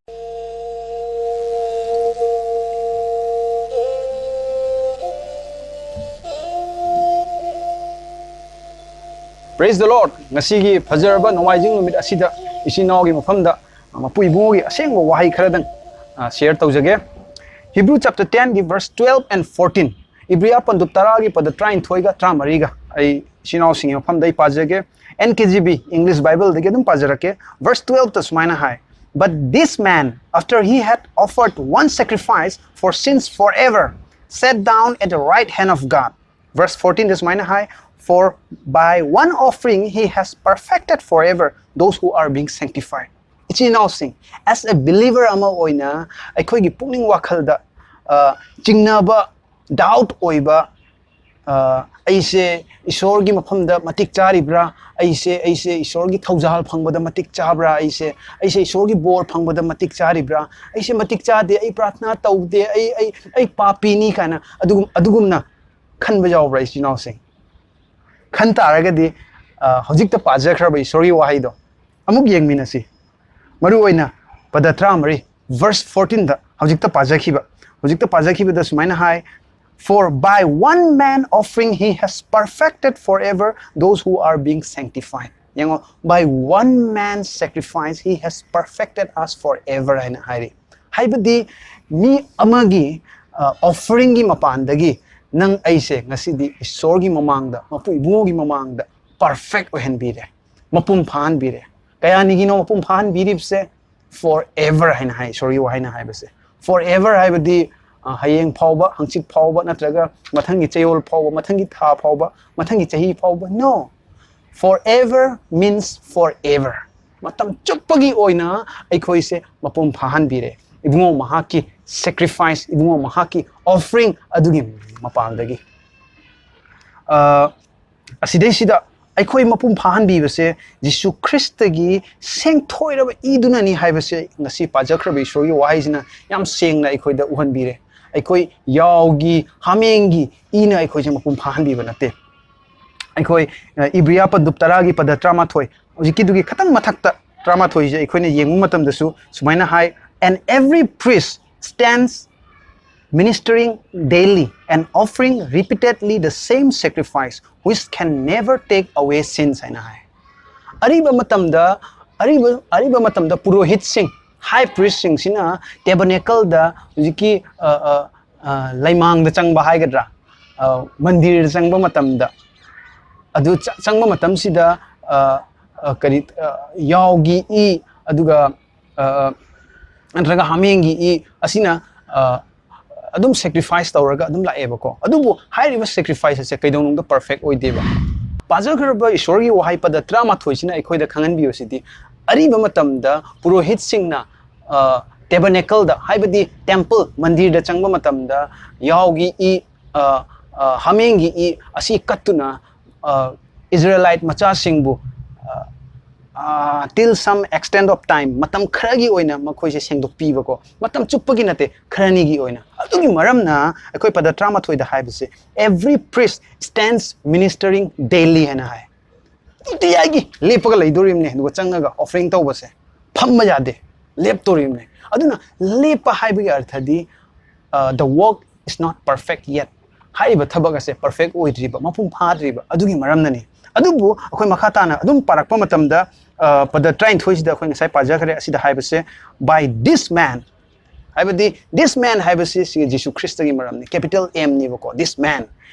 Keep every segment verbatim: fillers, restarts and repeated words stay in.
Praise the Lord. ꯉꯁꯤꯒꯤ ꯐꯖꯔꯕ ꯅꯣꯡꯃꯥꯏꯖꯤꯡ ꯅꯨꯃꯤꯠ ꯑꯁꯤꯗ ꯏꯆꯤꯟ ꯏꯅꯥꯎꯒꯤ ꯃꯐꯝꯗ, ꯑ, ꯃꯄꯨ ꯏꯕꯨꯡꯉꯣꯒꯤ ꯑꯁꯦꯡꯕ ꯋꯥꯍꯩ ꯈꯔꯗꯪ, ꯑ, share ꯇꯧꯖꯒꯦ꯫ Hebrew chapter ten ꯒꯤ verse twelve and fourteen, ꯏꯕ꯭ꯔꯤꯌꯥ ꯄꯟꯗꯨꯞ ꯇꯔꯥꯒꯤ ꯄꯗ ꯇꯔꯥꯅꯤꯊꯣꯏꯒ ꯇꯔꯥꯃꯔꯤꯒ ꯑꯩ ꯏꯆꯤꯟ ꯏꯅꯥꯎꯁꯤꯡꯒꯤ ꯃꯐꯝꯗ ꯑꯩ ꯄꯥꯖꯒꯦ꯫ N K J V English Bible ꯗꯒꯤ ꯑꯗꯨꯝ ꯄꯥꯖꯔꯛꯀꯦ꯫ Verse twelve ꯇ ꯁꯨꯃꯥꯏꯅ ꯍꯥꯏ, "But this man, after he had offered one sacrifice for sins forever, sat down at the right hand of God." Verse fourteen ꯗ ꯁꯨꯃꯥꯏꯅ ꯍꯥꯏ, "For by one offering he has perfected forever those who are being sanctified." ꯏꯆꯤꯟ ꯏꯅꯥꯎꯁꯤꯡ, as a believer ꯑꯃ ꯑꯣꯏꯅ ꯑꯩꯈꯣꯏꯒꯤ ꯄꯨꯛꯅꯤꯡ ꯋꯥꯈꯜꯗ, ꯑ, ꯆꯤꯡꯅꯕ, doubt ꯑꯣꯏꯕ, ꯑ, "ꯑꯩꯁꯦ ꯏꯁꯣꯔꯒꯤ ꯃꯐꯝꯗ ꯃꯇꯤꯛ ꯆꯥꯔꯤꯕ꯭ꯔꯥ? ꯑꯩꯁꯦ, ꯑꯩꯁꯦ ꯏꯁꯣꯔꯒꯤ ꯊꯧꯖꯥꯜ ꯐꯪꯕꯗ ꯃꯇꯤꯛ ꯆꯥꯕ꯭ꯔꯥ? ꯑꯩꯁꯦ, ꯑꯩꯁꯦ ꯏꯁꯣꯔꯒꯤ ꯕꯣꯔ ꯐꯪꯕꯗ ꯃꯇꯤꯛ ꯆꯥꯔꯤꯕ꯭ꯔꯥ? ꯑꯩꯁꯦ ꯃꯇꯤꯛ ꯆꯥꯗꯦ, ꯑꯩ ꯄ꯭ꯔꯥꯊꯅꯥ ꯇꯧꯗꯦ, ꯑꯩ, ꯑꯩ, ꯑꯩ ꯄꯥꯄꯤꯅꯤ" ꯀꯥꯏꯅ ꯑꯗꯨꯒꯨꯝ-, ꯑꯗꯨꯒꯨꯝꯅ ꯈꯟꯕ ꯌꯥꯎꯕ꯭ꯔꯥ, ꯏꯆꯤꯟ ꯏꯅꯥꯎꯁꯤꯡ? ꯈꯟ ꯇꯥꯔꯒꯗꯤ, ꯑ, ꯍꯧꯖꯤꯛꯇ ꯄꯥꯖꯈ꯭ꯔꯕ ꯏꯁꯣꯔꯒꯤ ꯋꯥꯍꯩꯗꯣ ꯑꯃꯨꯛ ꯌꯦꯡꯃꯤꯟꯅꯁꯤ꯫ ꯃꯔꯨ ꯑꯣꯏꯅ ꯄꯗ ꯇꯔꯥꯃꯔꯤ, verse fourteen ꯗ ꯍꯧꯖꯤꯛꯇ ꯄꯥꯖꯈꯤꯕ, ꯍꯧꯖꯤꯛꯇ ꯄꯥꯖꯈꯤꯕꯗ ꯁꯨꯃꯥꯏꯅ ꯍꯥꯏ, "For by one man offering he has perfected forever those who are being sanctified." ꯌꯦꯡꯉꯣ, "By one man's sacrifice he has perfected us forever" ꯍꯥꯏꯅ ꯍꯥꯏꯔꯤ꯫ ꯍꯥꯏꯕꯗꯤ ꯃꯤ ꯑꯃꯒꯤ, ꯑ, offering ꯒꯤ ꯃꯄꯥꯟꯗꯒꯤ ꯅꯪ ꯑꯩꯁꯦ ꯉꯁꯤꯗꯤ ꯏꯁꯣꯔꯒꯤ ꯃꯃꯥꯡꯗ, ꯃꯄꯨ ꯏꯕꯨꯡꯉꯣꯒꯤ ꯃꯃꯥꯡꯗ perfect ꯑꯣꯏꯍꯟꯕꯤꯔꯦ, ꯃꯄꯨꯡ ꯐꯥꯍꯟꯕꯤꯔꯦ꯫ ꯀꯌꯥꯅꯤꯒꯤꯅꯣ ꯃꯄꯨꯡ ꯐꯥꯍꯟꯕꯤꯔꯤꯕꯁꯦ? Forever ꯍꯥꯏꯅ ꯍꯥꯏ, ꯏꯁꯣꯔꯒꯤ ꯋꯥꯍꯩꯅ ꯍꯥꯏꯕꯁꯦ꯫ Forever ꯍꯥꯏꯕꯗꯤ, ꯑ, ꯍꯌꯦꯡ ꯐꯥꯎꯕ, ꯍꯪꯆꯤꯠ ꯐꯥꯎꯕ, ꯅꯠꯇ꯭ꯔꯒ ꯃꯊꯪꯒꯤ ꯆꯌꯣꯜ ꯐꯥꯎꯕ, ꯃꯊꯪꯒꯤ ꯊꯥ ꯐꯥꯎꯕ, ꯃꯊꯪꯒꯤ ꯆꯍꯤ ꯐꯥꯎꯕ꯫ No. Forever means forever. ꯃꯇꯝ ꯆꯨꯞꯄꯒꯤ ꯑꯣꯏꯅ ꯑꯩꯈꯣꯏꯁꯦ ꯃꯄꯨꯡ ꯐꯥꯍꯟꯕꯤꯔꯦ꯫ ꯏꯕꯨꯡꯉꯣ ꯃꯍꯥꯛꯀꯤ sacrifice, ꯏꯕꯨꯡꯉꯣ ꯃꯍꯥꯛꯀꯤ offering ꯑꯗꯨꯒꯤ ꯃꯄꯥꯡꯗꯒꯤ꯫ ꯑ, ꯑꯁꯤꯗꯩꯁꯤꯗ ꯑꯩꯈꯣꯏ ꯃꯄꯨꯡ ꯐꯥꯍꯟꯕꯤꯕꯁꯦ ꯖꯤꯁꯨ ꯈ꯭ꯔꯤꯁꯇꯒꯤ ꯁꯦꯡꯊꯣꯏꯔꯕ ꯏꯗꯨꯅꯅꯤ ꯍꯥꯏꯕꯁꯦ ꯉꯁꯤ ꯄꯥꯖꯈ꯭ꯔꯕ ꯏꯁꯣꯔꯒꯤ ꯋꯥꯍꯩꯁꯤꯅ ꯌꯥꯝ ꯁꯦꯡꯅ ꯑꯩꯈꯣꯏꯗ ꯎꯍꯟꯕꯤꯔꯦ꯫ ꯑꯩꯈꯣꯏ ꯌꯥꯎꯒꯤ, ꯍꯥꯃꯦꯡꯒꯤ ꯏꯅ ꯑꯩꯈꯣꯏꯁꯦ ꯃꯄꯨꯡ ꯐꯥꯍꯟꯕꯤꯕ ꯅꯠꯇꯦ꯫ ꯑꯩꯈꯣꯏ, ꯑ, ꯏꯕ꯭ꯔꯤꯌꯥ ꯄꯟꯗꯨꯞ ꯇꯔꯥꯒꯤ ꯄꯗ ꯇꯔꯥꯃꯥꯊꯣꯏ, ꯍꯧꯖꯤꯛꯀꯤꯗꯨꯒꯤ ꯈꯤꯇꯪ ꯃꯊꯛꯇ ꯇꯔꯥꯃꯥꯊꯣꯏꯁꯦ ꯑꯩꯈꯣꯏꯅ ꯌꯦꯡꯕ ꯃꯇꯝꯗꯁꯨ ꯁꯨꯃꯥꯏꯅ ꯍꯥꯏ, "And every priest stands ministering daily and offering repeatedly the same sacrifice which can never take away sins" ꯍꯥꯏꯅ ꯍꯥꯏ꯫ ꯑꯔꯤꯕ ꯃꯇꯝꯗ ꯑꯔꯤꯕ ꯑꯔꯤꯕ ꯃꯇꯝꯗ ꯄꯨꯔꯣꯍꯤꯠꯁꯤꯡ, ꯍꯥꯏ ꯄ꯭ꯔꯤꯁꯁꯤꯡꯁꯤꯅ ꯇꯦꯕꯔꯅꯦꯀꯜꯗ ꯍꯧꯖꯤꯛꯀꯤ ꯑ, ꯑ, ꯑ, ꯂꯩꯃꯥꯡꯗ ꯆꯪꯕ ꯍꯥꯏꯒꯗ꯭ꯔꯥ, ꯑ, ꯃꯟꯗꯤꯔꯗ ꯆꯪꯕ ꯃꯇꯝꯗ, ꯑꯗꯨ ꯆ- ꯆꯪꯕ ꯃꯇꯝꯁꯤꯗ ꯑ, ꯑ, ꯀꯔꯤ ꯑ, ꯌꯥꯎꯒꯤ ꯏ, ꯑꯗꯨꯒ ꯑ, ꯅꯠꯇ꯭ꯔꯒ ꯍꯥꯃꯦꯡꯒꯤ ꯏ ꯑꯁꯤꯅ ꯑ, ꯑꯗꯨꯝ ꯁꯦꯀ꯭ꯔꯤꯐꯥꯏꯁ ꯇꯧꯔꯒ ꯑꯗꯨꯝ ꯂꯥꯛꯑꯦꯕꯀꯣ꯫ ꯑꯗꯨꯕꯨ ꯍꯥꯏꯔꯤꯕ ꯁꯦꯀ꯭ꯔꯤꯐꯥꯏꯁ ꯑꯁꯦ ꯀꯩꯗꯧꯅꯨꯡꯗ ꯄꯔꯐꯦꯛ ꯑꯣꯏꯗꯦꯕ꯫ ꯄꯥꯖꯈ꯭ꯔꯕ ꯏꯁꯣꯔꯒꯤ ꯋꯥꯍꯩ ꯄꯗ ꯇꯔꯥꯃꯥꯊꯣꯏꯁꯤꯅ ꯑꯩꯈꯣꯏꯗ ꯈꯪꯍꯟꯕꯤꯕꯁꯤꯗꯤ, ꯑꯔꯤꯕ ꯃꯇꯝꯗ ꯄꯨꯔꯣꯍꯤꯠꯁꯤꯡꯅ ꯇꯦꯕꯔꯅꯦꯀꯜꯗ, ꯍꯥꯏꯕꯗꯤ ꯇꯦꯝꯄꯜ, ꯃꯟꯗꯤꯔꯗ ꯆꯪꯕ ꯃꯇꯝꯗ ꯌꯥꯎꯒꯤ ꯏ, ꯑ, ꯑ, ꯍꯥꯃꯦꯡꯒꯤ ꯏ ꯑꯁꯤ ꯀꯠꯇꯨꯅ, ꯑ, ꯏꯖꯔꯦꯂꯥꯏꯠ ꯃꯆꯥꯁꯤꯡꯕꯨ, ꯑ, ꯑ, till some extent of time, ꯃꯇꯝ ꯈꯔꯒꯤ ꯑꯣꯏꯅ ꯃꯈꯣꯏꯁꯦ ꯁꯦꯡꯗꯣꯛꯄꯤꯕꯀꯣ, ꯃꯇꯝ ꯆꯨꯞꯄꯒꯤ ꯅꯠꯇꯦ, ꯈꯔꯅꯤꯒꯤ ꯑꯣꯏꯅ꯫ ꯑꯗꯨꯒꯤ ꯃꯔꯝꯅ ꯑꯩꯈꯣꯏ ꯄꯗ ꯇꯔꯥꯃꯥꯊꯣꯏꯗ ꯍꯥꯏꯕꯁꯦ, "Every priest stands ministering daily" ꯍꯥꯏꯅ ꯍꯥꯏ꯫ ꯅꯨꯡꯇꯤꯖꯥꯏꯒꯤ ꯂꯦꯞꯄꯒ ꯂꯩꯗꯣꯔꯤꯕꯅꯦ, ꯑꯗꯨꯒ ꯆꯪꯉꯒ ꯑꯣꯐꯔꯤꯡ ꯇꯧꯕꯁꯦ ꯐꯝꯕ ꯌꯥꯗꯦ, ꯂꯦꯞꯇꯣꯔꯤꯕꯅꯦ꯫ ꯑꯗꯨꯅ ꯂꯦꯞꯄ ꯍꯥꯏꯕꯒꯤ ꯑꯔꯊꯗꯤ, "The work is not perfect yet", ꯍꯥꯏꯔꯤꯕ ꯊꯕꯛ ꯑꯁꯦ ꯄꯔꯐꯦꯛ ꯑꯣꯏꯗ꯭ꯔꯤꯕ, ꯃꯄꯨꯡ ꯐꯥꯗ꯭ꯔꯤꯕ, ꯑꯗꯨꯒꯤ ꯃꯔꯝꯅꯅꯤ꯫ ꯑꯗꯨꯕꯨ ꯑꯩꯈꯣꯏ ꯃꯈꯥ ꯇꯥꯅ ꯑꯗꯨꯝ ꯄꯥꯔꯛꯄ ꯃꯇꯝꯗ, ꯑ, ꯄꯗ ꯇꯔꯥꯅꯤꯊꯣꯏꯁꯤꯗ ꯑꯩꯈꯣꯏ ꯉꯁꯥꯏ ꯄꯥꯖꯈ꯭ꯔꯦ, ꯑꯁꯤꯗ ꯍꯥꯏꯕꯁꯦ, "By this man", ꯍꯥꯏꯕꯗꯤ this man ꯍꯥꯏꯕꯁꯤ ꯁꯤ ꯖꯤꯁꯨ ꯈ꯭ꯔꯤꯁꯇꯒꯤ ꯃꯔꯝꯅꯤ, capital M ꯅꯦꯕꯀꯣ꯫ "This man,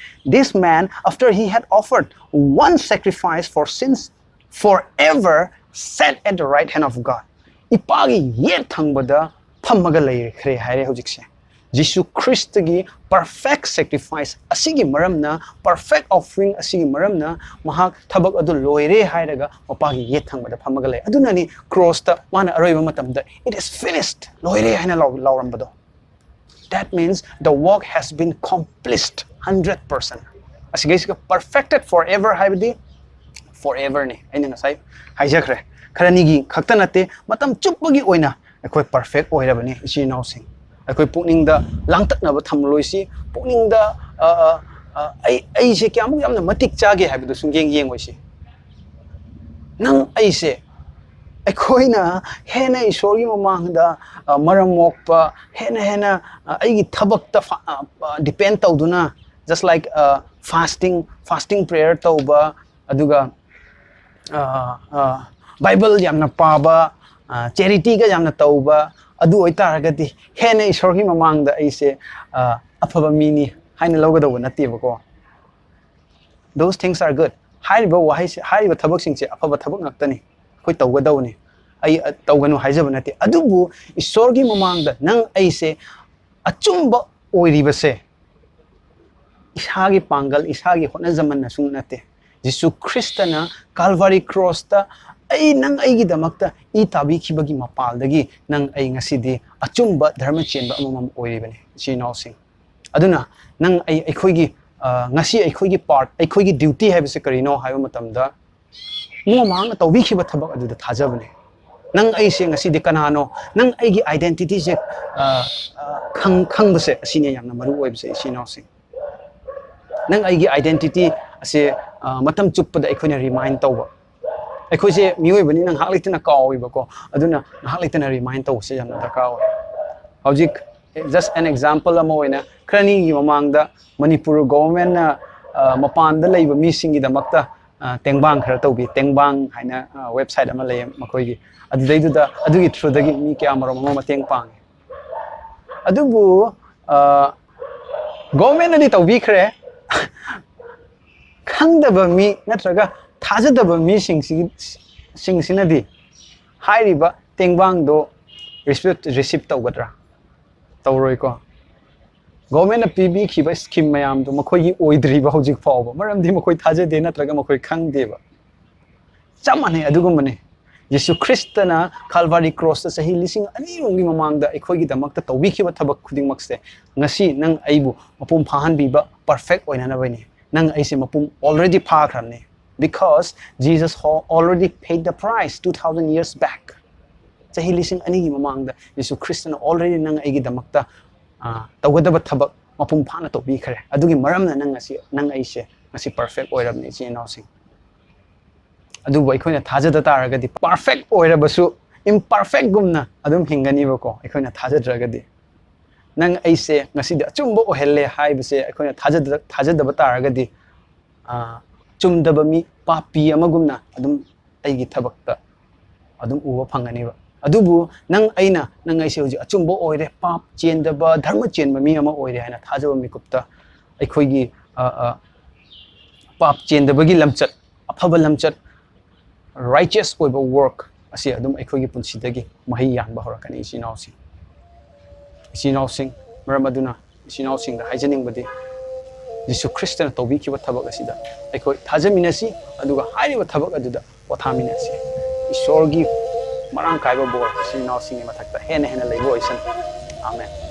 this man, after he had offered one sacrifice for sins forever, sat at the right hand of God", ꯏꯄꯥꯒꯤ ꯌꯦꯠ ꯊꯪꯕꯗ ꯐꯝꯃꯒ ꯂꯩꯈ꯭ꯔꯦ ꯍꯥꯏꯔꯦ ꯍꯧꯖꯤꯛꯁꯦ꯫ ꯖꯤꯁꯨ ꯈ꯭ꯔꯤꯁꯇꯒꯤ ꯄꯔꯐꯦꯛ ꯁꯦꯀ꯭ꯔꯤꯐꯥꯏꯁ ꯑꯁꯤꯒꯤ ꯃꯔꯝꯅ, ꯄꯔꯐꯦꯛ ꯑꯣꯐꯔꯤꯡ ꯑꯁꯤꯒꯤ ꯃꯔꯝꯅ ꯃꯍꯥꯛ ꯊꯕꯛ ꯑꯗꯨ ꯂꯣꯏꯔꯦ ꯍꯥꯏꯔꯒ ꯃꯄꯥꯒꯤ ꯌꯦꯠ ꯊꯪꯕꯗ ꯐꯝꯃꯒ ꯂꯩ꯫ ꯑꯗꯨꯅꯅꯤ ꯀ꯭ꯔꯣꯁꯇ ꯃꯥꯅ ꯑꯔꯣꯏꯕ ꯃꯇꯝꯗ, "It is finished", ꯂꯣꯏꯔꯦ ꯍꯥꯏꯅ ꯂꯥꯎ- ꯂꯥꯎꯔꯝꯕꯗꯣ꯫ That means the work has been accomplished hundred percent꯫ ꯑꯁꯤꯒꯩꯁꯤꯒ perfected forever ꯍꯥꯏꯕꯗꯤ forever ꯅꯤ꯫ ꯑꯩꯅ ꯉꯁꯥꯏ ꯍꯥꯏꯖꯈ꯭ꯔꯦ, ꯈꯔꯅꯤꯒꯤ ꯈꯛꯇ ꯅꯠꯇꯦ, ꯃꯇꯝ ꯆꯨꯞꯄꯒꯤ ꯑꯣꯏꯅ ꯑꯩꯈꯣꯏ ꯄꯔꯐꯦꯛ ꯑꯣꯏꯔꯕꯅꯤ, ꯏꯆꯤꯟ ꯏꯅꯥꯎꯁꯤꯡ꯫ ꯑꯩꯈꯣꯏ ꯄꯨꯛꯅꯤꯡꯗ ꯂꯥꯡꯇꯛꯅꯕ ꯊꯝꯂꯣꯏꯁꯤ꯫ ꯄꯨꯛꯅꯤꯡꯗ, ꯑ, ꯑ, ꯑ, "ꯑꯩ, ꯑꯩꯁꯦ ꯀꯌꯥꯃꯨꯛ ꯌꯥꯝꯅ ꯃꯇꯤꯛ ꯆꯥꯒꯦ" ꯍꯥꯏꯕꯗꯨ ꯁꯨꯡꯌꯦꯡ ꯌꯦꯡꯉꯣꯏꯁꯤ꯫ ꯅꯪ ꯑꯩꯁꯦ ꯑꯩꯈꯣꯏꯅ ꯍꯦꯟꯅ ꯏꯁꯣꯔꯒꯤ ꯃꯃꯥꯡꯗ ꯑ, ꯃꯔꯝ ꯃꯣꯛꯄ, ꯍꯦꯟꯅ ꯍꯦꯟꯅ ꯑ, ꯑꯩꯒꯤ ꯊꯕꯛꯇ ꯗꯤꯄꯦꯟ ꯇꯧꯗꯨꯅ, just like fasting, fasting prayer ꯇꯧꯕ, ꯑꯗꯨꯒ ꯕꯥꯏꯕꯜ ꯌꯥꯝꯅ ꯄꯥꯕ, ꯆꯦꯔꯤꯇꯤꯒ ꯌꯥꯝꯅ ꯇꯧꯕ, ꯑꯗꯨ ꯑꯣꯏꯇꯥꯔꯒꯗꯤ ꯍꯦꯟꯅ ꯏꯁꯣꯔꯒꯤ ꯃꯃꯥꯡꯗ ꯑꯩꯁꯦ ꯑ, ꯑꯐꯕ ꯃꯤꯅꯤ ꯍꯥꯏꯅ ꯂꯧꯒꯗꯧꯕ ꯅꯠꯇꯦꯕꯀꯣ꯫ Those things are good. ꯍꯥꯏꯔꯤꯕ ꯋꯥꯍꯩꯁꯦ, ꯍꯥꯏꯔꯤꯕ ꯊꯕꯛꯁꯤꯡꯁꯦ ꯑꯐꯕ ꯊꯕꯛ ꯉꯥꯛꯇꯅꯤ, ꯑꯩꯈꯣꯏ ꯇꯧꯒꯗꯧꯅꯤ꯫ ꯑꯩ ꯑ, ꯇꯧꯒꯅꯨ ꯍꯥꯏꯖꯕ ꯅꯠꯇꯦ, ꯑꯗꯨꯕꯨ ꯏꯁꯣꯔꯒꯤ ꯃꯃꯥꯡꯗ ꯅꯪ ꯑꯩꯁꯦ ꯑꯆꯨꯝꯕ ꯑꯣꯏꯔꯤꯕꯁꯦ ꯏꯁꯥꯒꯤ ꯄꯥꯡꯒꯜ, ꯏꯁꯥꯒꯤ ꯍꯣꯠꯅꯖꯃꯟꯅꯁꯨ ꯅꯠꯇꯦ꯫ ꯖꯤꯁꯨ ꯈ꯭ꯔꯤꯁꯇꯅ ꯀꯥꯜꯚꯥꯔꯤ ꯀ꯭ꯔꯣꯁꯇ ꯑꯩ, ꯅꯪ ꯑꯩꯒꯤꯗꯃꯛꯇ ꯏ ꯇꯥꯕꯤꯈꯤꯕꯒꯤ ꯃꯄꯥꯜꯗꯒꯤ ꯅꯪ ꯑꯩ ꯉꯁꯤꯗꯤ ꯑꯆꯨꯝꯕ ꯙꯔꯃ ꯆꯦꯟꯕ ꯑꯃꯃꯝ ꯑꯣꯏꯔꯤꯕꯅꯤ, ꯏꯆꯤꯟ ꯏꯅꯥꯎꯁꯤꯡ꯫ ꯑꯗꯨꯅ ꯅꯪ ꯑꯩ, ꯑꯩꯈꯣꯏꯒꯤ ꯑ, ꯉꯁꯤ ꯑꯩꯈꯣꯏꯒꯤ ꯄꯥꯔꯠ, ꯑꯩꯈꯣꯏꯒꯤ ꯗ꯭ꯌꯨꯇꯤ ꯍꯥꯏꯕꯁꯤ ꯀꯔꯤꯅꯣ ꯍꯥꯏꯕ ꯃꯇꯝꯗ, ꯃꯣꯏ ꯃꯍꯥꯛꯅ ꯇꯧꯕꯤꯈꯤꯕ ꯊꯕꯛ ꯑꯗꯨꯗ ꯊꯥꯖꯕꯅꯦ꯫ ꯅꯪ ꯑꯩꯁꯦ ꯉꯁꯤꯗꯤ ꯀꯅꯥꯅꯣ, ꯅꯪ ꯑꯩꯒꯤ ꯑꯥꯏꯗꯦꯟꯇꯤꯇꯤꯁꯦ ꯑ, ꯑ, ꯈꯪ- ꯈꯪꯕꯁꯦ, ꯑꯁꯤꯅꯦ ꯌꯥꯝꯅ ꯃꯔꯨ ꯑꯣꯏꯕꯁꯦ, ꯏꯆꯤꯟ ꯏꯅꯥꯎꯁꯤꯡ꯫ ꯅꯪ ꯑꯩꯒꯤ ꯑꯥꯏꯗꯦꯟꯇꯤꯇꯤ ꯑꯁꯦ ꯑ, ꯃꯇꯝ ꯆꯨꯞꯄꯗ ꯑꯩꯈꯣꯏꯅ ꯔꯤꯃꯥꯏꯟ ꯇꯧꯕ꯫ ꯑꯩꯈꯣꯏꯁꯦ ꯃꯤꯑꯣꯏꯕꯅꯤꯅ ꯉꯥꯏꯍꯥꯛ ꯂꯩꯇꯅ ꯀꯥꯎꯏꯕꯀꯣ, ꯑꯗꯨꯅ ꯉꯥꯏꯍꯥꯛ ꯂꯩꯇꯅ ꯔꯤꯃꯥꯏꯟ ꯇꯧꯕꯁꯦ ꯌꯥꯝꯅ ꯗꯔꯀꯥꯔ ꯑꯣꯏ꯫ ꯍꯧꯖꯤꯛ, just an example ꯑꯃ ꯑꯣꯏꯅ, ꯈꯔꯅꯤꯒꯤ ꯃꯃꯥꯡꯗ ꯃꯅꯤꯄꯨꯔ ꯒꯣꯚꯔꯟꯃꯦꯟꯠꯅ ꯑ, ꯃꯄꯥꯟꯗ ꯂꯩꯕ ꯃꯤꯁꯤꯡꯒꯤꯗꯃꯛꯇ ꯑ, ꯇꯦꯡꯕꯥꯡ ꯈꯔ ꯇꯧꯕꯤ꯫ ꯇꯦꯡꯕꯥꯡ ꯍꯥꯏꯅ ꯋꯦꯕꯁꯥꯏꯠ ꯑꯃ ꯂꯩꯌꯦ ꯃꯈꯣꯏꯒꯤ, ꯑꯗꯨꯗꯩꯗꯨꯗ, ꯑꯗꯨꯒꯤ ꯊ꯭ꯔꯨꯗꯒꯤ ꯃꯤ ꯀꯌꯥ ꯃꯔꯨꯝ ꯑꯃ ꯃꯇꯦꯡ ꯄꯥꯡꯉꯦ꯫ ꯑꯗꯨꯕꯨ ꯒꯣꯚꯔꯟꯃꯦꯟꯠꯅꯗꯤ ꯇꯧꯕꯤꯈ꯭ꯔꯦ, ꯈꯪꯗꯕ ꯃꯤ ꯅꯠꯇ꯭ꯔꯒ ꯊꯥꯖꯗꯕ ꯃꯤꯁꯤꯡꯁꯤꯒꯤ ꯁꯤꯡꯁꯤꯅꯗꯤ ꯍꯥꯏꯔꯤꯕ ꯇꯦꯡꯕꯥꯡꯗꯣ ꯔꯤꯁꯤꯞ ꯇꯧꯒꯗ꯭ꯔꯥ? ꯇꯧꯔꯣꯏꯀꯣ꯫ ꯒꯣꯚꯔꯟꯃꯦꯟꯠꯅ ꯄꯤꯕꯤꯈꯤꯕ ꯁ꯭ꯀꯤꯝ ꯃꯌꯥꯝꯗꯣ ꯃꯈꯣꯏꯒꯤ ꯑꯣꯏꯗ꯭ꯔꯤꯕ ꯍꯧꯖꯤꯛ ꯐꯥꯎꯕ, ꯃꯔꯝꯗꯤ ꯃꯈꯣꯏ ꯊꯥꯖꯗꯦ ꯅꯠꯇ꯭ꯔꯒ ꯃꯈꯣꯏ ꯈꯪꯗꯦꯕ꯫ ꯆꯞ ꯃꯥꯟꯅꯩ, ꯑꯗꯨꯒꯨꯝꯕꯅꯤ꯫ ꯌꯤꯁꯨ ꯈ꯭ꯔꯤꯁꯇꯅ ꯀꯥꯜꯚꯥꯔꯤ ꯀ꯭ꯔꯣꯁꯇ ꯆꯍꯤ ꯂꯤꯁꯤꯡ ꯑꯅꯤꯔꯣꯝꯒꯤ ꯃꯃꯥꯡꯗ ꯑꯩꯈꯣꯏꯒꯤꯗꯃꯛꯇ ꯇꯧꯕꯤꯈꯤꯕ ꯊꯕꯛ ꯈꯨꯗꯤꯡꯃꯛꯁꯦ ꯉꯁꯤ ꯅꯪ ꯑꯩꯕꯨ ꯃꯄꯨꯡ ꯐꯥꯍꯟꯕꯤꯕ, ꯄꯔꯐꯦꯛ ꯑꯣꯏꯅꯅꯕꯅꯤ꯫ ꯅꯪ ꯑꯩꯁꯦ ꯃꯄꯨꯡ already ꯐꯥꯈ꯭ꯔꯕꯅꯤ, because Jesus already paid the price two thousand years back꯫ ꯆꯍꯤ ꯂꯤꯁꯤꯡ ꯑꯅꯤꯒꯤ ꯃꯃꯥꯡꯗ ꯌꯤꯁꯨ ꯈ꯭ꯔꯤꯁꯇꯅ already ꯅꯪ ꯑꯩꯒꯤꯗꯃꯛꯇ ꯑ, ꯇꯧꯒꯗꯕ ꯊꯕꯛ ꯃꯄꯨꯡ ꯐꯥꯅ ꯇꯧꯕꯤꯈ꯭ꯔꯦ꯫ ꯑꯗꯨꯒꯤ ꯃꯔꯝꯅ ꯅꯪ ꯉꯁꯤ, ꯅꯪ ꯑꯩꯁꯦ ꯉꯁꯤ ꯄꯔꯐꯦꯛ ꯑꯣꯏꯔꯕꯅꯤ, ꯏꯆꯤꯟ ꯏꯅꯥꯎꯁꯤꯡ꯫ ꯑꯗꯨꯕꯨ ꯑꯩꯈꯣꯏꯅ ꯊꯥꯖꯗ ꯇꯥꯔꯒꯗꯤ, ꯄꯔꯐꯦꯛ ꯑꯣꯏꯔꯕꯁꯨ ꯏꯝꯄꯔꯐꯦꯛꯒꯨꯝꯅ ꯑꯗꯨꯝ ꯍꯤꯡꯒꯅꯤꯕꯀꯣ, ꯑꯩꯈꯣꯏꯅ ꯊꯥꯖꯗ꯭ꯔꯒꯗꯤ꯫ ꯅꯪ ꯑꯩꯁꯦ ꯉꯁꯤꯗꯤ ꯑꯆꯨꯝꯕ ꯑꯣꯏꯍꯜꯂꯦ ꯍꯥꯏꯕꯁꯦ ꯑꯩꯈꯣꯏꯅ ꯊꯥꯖꯗ-, ꯊꯥꯖꯗꯕ ꯇꯥꯔꯒꯗꯤ, ꯑꯥ, ꯆꯨꯝꯗꯕ ꯃꯤ, ꯄꯥꯄꯤ ꯑꯃꯒꯨꯝꯅ ꯑꯗꯨꯝ ꯑꯩꯒꯤ ꯊꯕꯛꯇ ꯑꯗꯨꯝ ꯎꯕ ꯐꯪꯒꯅꯦꯕ꯫ ꯑꯗꯨꯕꯨ ꯅꯪ ꯑꯩꯅ, ꯅꯪ ꯑꯩꯁꯦ ꯍꯧꯖꯤꯛ ꯑꯆꯨꯝꯕ ꯑꯣꯏꯔꯦ, ꯄꯥꯞ ꯆꯦꯟꯗꯕ, ꯙꯔꯃ ꯆꯦꯟꯕ ꯃꯤ ꯑꯃ ꯑꯣꯏꯔꯦ ꯍꯥꯏꯅ ꯊꯥꯖꯕ ꯃꯤꯀꯨꯞꯇ, ꯑꯩꯈꯣꯏꯒꯤ, ꯑ, ꯑ, ꯄꯥꯞ ꯆꯦꯟꯗꯕꯒꯤ ꯂꯝꯆꯠ, ꯑꯐꯕ ꯂꯝꯆꯠ, righteous ꯑꯣꯏꯕ work ꯑꯁꯤ ꯑꯗꯨꯝ ꯑꯩꯈꯣꯏꯒꯤ ꯄꯨꯟꯁꯤꯗꯒꯤ ꯃꯍꯩ ꯌꯥꯟꯕ ꯍꯧꯔꯛꯀꯅꯤ, ꯏꯆꯤꯟ ꯏꯅꯥꯎꯁꯤꯡ꯫ ꯏꯆꯤꯟ ꯏꯅꯥꯎꯁꯤꯡ, ꯃꯔꯝ ꯑꯗꯨꯅ ꯏꯆꯤꯟ ꯏꯅꯥꯎꯁꯤꯡꯗ ꯍꯥꯏꯖꯅꯤꯡꯕꯗꯤ, ꯖꯤꯁꯨ ꯈ꯭ꯔꯤꯁꯇꯅ ꯇꯧꯕꯤꯈꯤꯕ ꯊꯕꯛ ꯑꯁꯤꯗ ꯑꯩꯈꯣꯏ ꯊꯥꯖꯃꯤꯟꯅꯁꯤ, ꯑꯗꯨꯒ ꯍꯥꯏꯔꯤꯕ ꯊꯕꯛ ꯑꯗꯨꯗ ꯄꯣꯊꯥꯃꯤꯟꯅꯁꯤ꯫ ꯏꯁꯣꯔꯒꯤ ꯃꯔꯥꯡ ꯀꯥꯏꯕ ꯕꯣꯔ ꯏꯆꯤꯟ ꯏꯅꯥꯎꯁꯤꯡꯒꯤ ꯃꯊꯛꯇ ꯍꯦꯟꯅ ꯍꯦꯟꯅ ꯂꯩꯕ ꯑꯣꯏꯁꯅꯨ꯫ ꯑꯥꯃꯦꯟ꯫